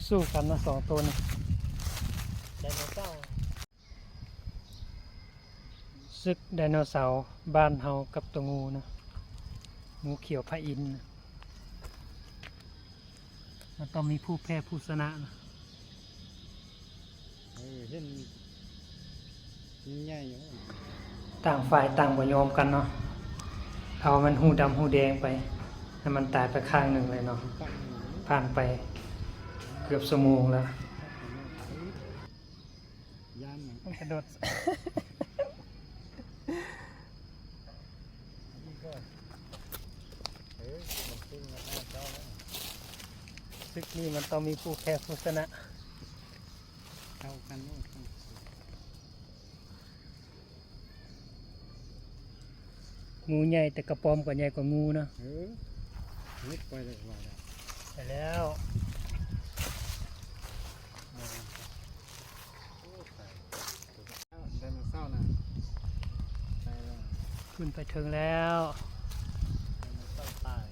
ສູ້ກັນນະ ສອງໂຕນີ້ ໄດໂນເສົາ. ສຶກໄດໂນເສົາບ້ານເຮົາກັບໂຕງູນະ, ງູຂຽວພະອິນນະ. ມັນຕ້ອງມີຜູ້ແພ້ຜູ້ຊະນະນະ. ເອີ ເຫັນໃຫຍ່ຢູ່. ຕ່າງຝ່າຍຕ່າງບໍ່ຍອມກັນເນາະ, ເອົາມັນຫູດຳຫູແດງໄປ, ໃຫ້ມັນຕາຍໄປຂ້າງໜຶ່ງເລີຍເນາະ. ຜ່ານໄປເກືອບຊົ່ວໂມງແລ້ວ. ຢ້ານຫຍັງ? ມັນກະໂດດ. ເອີ ມັນກິນມາຫາເຈົ້າແລ້ວ. ສຶກນີ້ມັນຕ້ອງມີຜູ້ແພ້ຜູ້ຊະນະ. ເທົ່າກັນໂລດ. ງູໃຫຍ່ ແຕ່ກະປອມກະໃຫຍ່ກວ່າງູນະ. ເອີ ເຮັດໄປໄດ້ວ່າແລ້ວ. ໄປແລ້ວ. ໂອ້ ຕາຍ. ໄດໂນເສົານະ ໄປແລ້ວ. ຂຶ້ນໄປເທິງແລ້ວ. ໄດໂນເສົາຕາຍ.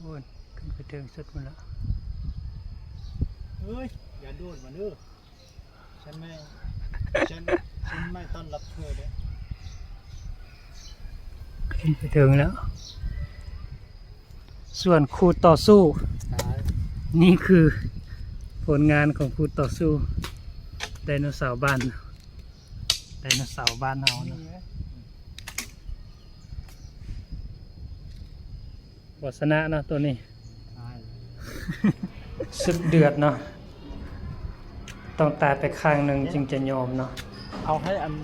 ໂອ້ຍ ຂຶ້ນໄປເທິງສຸດພຸ້ນລະ. ເອີຍ ຢ່າໂດດມາເດີ. ຂຶ້ນໄປເທິງແລ້ວ. ສ່ວນຄູ່ຕໍ່ສູ້. ນີ້ຄືຜົນງານຂອງຄູ່ຕໍ່ສູ້ ໄດໂນເສົາບ້ານ, ໄດໂນເສົາບ້ານເຮົານະ. ບໍ່ຊະນະເນາະໂຕນີ້. ອາຍ. ສຶກເດືອດເນາະ, ຕ້ອງຕາຍໄປຂ້າງໜຶ່ງຈຶ່ງຈະຍອມເນາະ. ເອົາໃຫ້ອັນ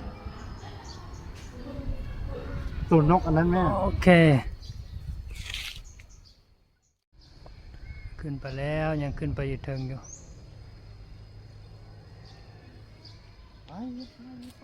ໂຕນົກອັນນັ້ນແມ່. ໂອເຄ ຂຶ້ນໄປແລ້ວ, ຍັງຂຶ້ນໄປຢູ່ເທິງຢູ່. ໄປ ໄປ ໄປ.